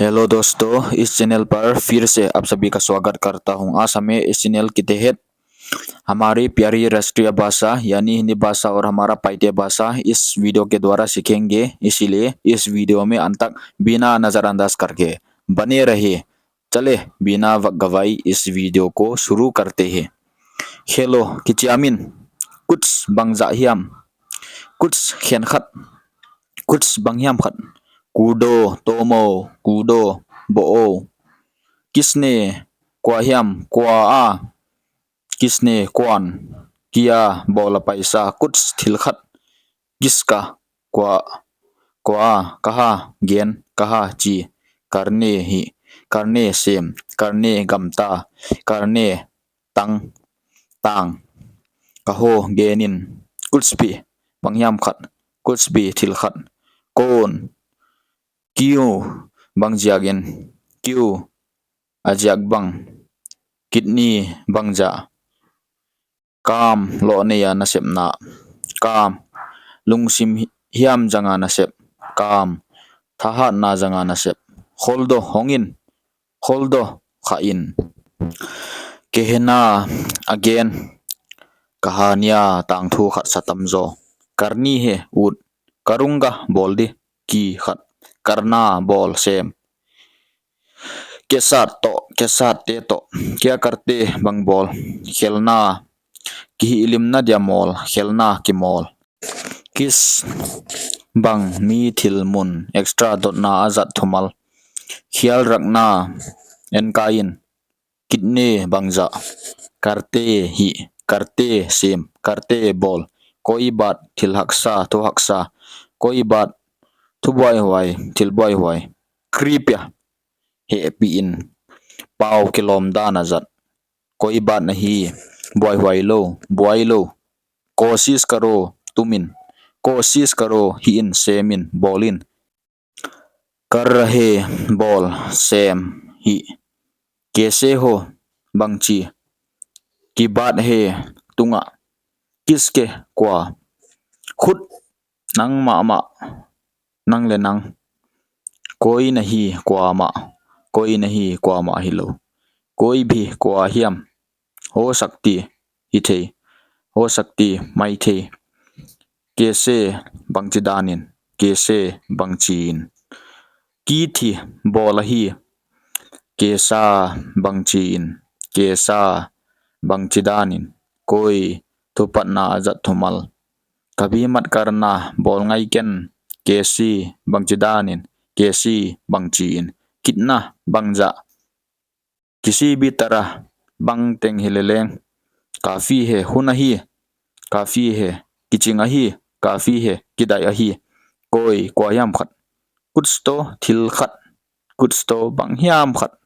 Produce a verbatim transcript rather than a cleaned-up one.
हेलो दोस्तों, इस चैनल पर फिर से आप सभी का स्वागत करता हूं। आज हमें इस चैनल के तहत हमारी प्यारी राष्ट्रीय भाषा यानी हिंदी भाषा और हमारा पाइते भाषा इस वीडियो के द्वारा सीखेंगे, इसीलिए इस वीडियो में अंत तक बिना नजरअंदाज करके बने रहिए। चले, बिना वक्त गवाई इस वीडियो को शुरू करते हैं। Hello, kichiam in. Kuch bangzah hiam? Kuch khenkhat. Kuch bang hiam khat. Kuddo, tomo, kuddo, bo o. Kisne, kua hiam, kua a. Kisne, kuan. Kiya, bawl a paisa. Kuch, thil khat. Kiska, kua, kua, kaha, gen, kaha, chi. Karne, hih. Karne, sem. Karne, gamta. Karne, tang, tang. Kaho, gen in. Kuch bhi, bang hiam khat. Kuch bhi, thil khat. Kon, kyu, bang ziakin. Kyu, a ziak bang. Kitni, bangzah. Kam, loh neia nasepna. Kam, lungsim hi-, hiam zanga nasep. Kam, thahatna zanga nasep. Kholdo, hong in. Kholdo, kha in. Kehna, a gen. Kahania, tangthu khat sa tamzaw. Karni hai, ut. Karunga, bawl di. Ki khat. Karna, bawl, sem. Kesat toh, kesat te toh. Kya karte, bang bawl. Khelna, kihihlimna dia mawl. Khelna, kimawl. Kis, bang, mi, thil, mun. Extra, dotna a zat thumal. Khial rakhna, enkai in. Kitne, bangzah. Karte, hih. Karte, sem. Karte, bawl. Koi baat, thil haksa, thu haksa. Koi baat, thu buaihuai, thil buaihuai. Kripya, hehpih in. Pau, kilawm dan a zat. Koi baat nahi, buaihuai lou, buai lou. Kosis karo, tum in. Kosis karo, hih in, sem in, bawl in. Kar rahe, bawl, sem, hih. Kaise ho, bangchi. Ki baat hai, tunga. Kiske, kua. Khud, nang mahmah. Nang le nang. Koi nahi, kuamah. Koi nahi, kuamah hilou. Koi bhi, kua hiam. Ho sakte, hithei. Ho sakte, maithei. Kaise, bangchi danin. Kaise, bangchi in. Ki thi, bawl ahi. Kaisa, bangchi in. Kaisa, bangchi danin. Koi, thupatna a zat thumal. Kabhi mat karna, bawl ngai ken. Kaisi, bangchi danin. Kaisi, bangchi in. Kitna, bangzah. Kisi bhi tarah, bangteng hileleng. Kafi hai, hun ahi. Kafi hai, kiching ahi. Kafi hai, kidai ahi. Koi, kua hiam khat. Kuch to, thil khat. Kuch to, bang hiam khat.